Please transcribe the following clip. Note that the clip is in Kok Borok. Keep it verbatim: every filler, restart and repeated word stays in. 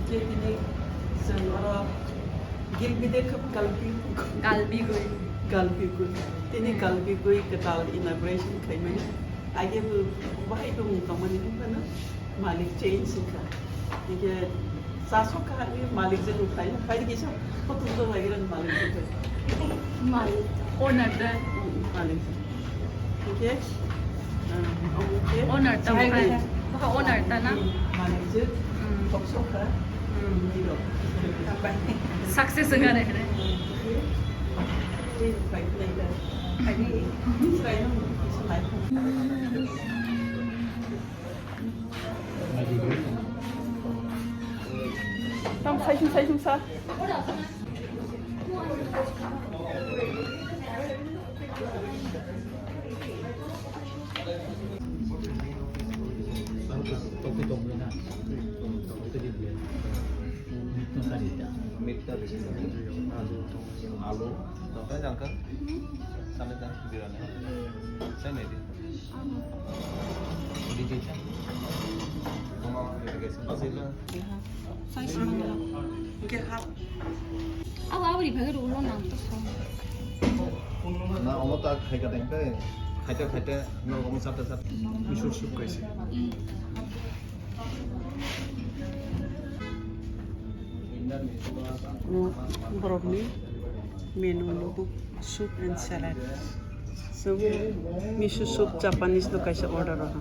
Tini chwng oro gilbide khub galbi. Galbigwi. Galbigwi. Tini galbigwi kwtal inauguration khaimani. Age bo bahai tong tongmani phano malik change wngkha. Hingke chasok kahani malik jeng uphai, phai kisa kotor jok lagi rang malik jeng. Malik. Owner da. Malik jeng. Hingke, um, omo ke Owner ta chini hai. Baka owner ta na? Malik jeng. Hmm. Koksok ka. Hmm. Niro. Success wngkha re. Phai, phai, phai. Phai, phai. Tam saisung saisung sa. Alu, tongkai jangkar, sana jang, birane. Saya nedi. Abo aboni bagwi rwgwlo nang to song. Na, omo ta khaika tengkhe, khaita khaita, no, omo chata chata. Miso soup kaisa. Mm. Borokni menu logo soup and salad. So, miso soup Japanese no kaisa order roha.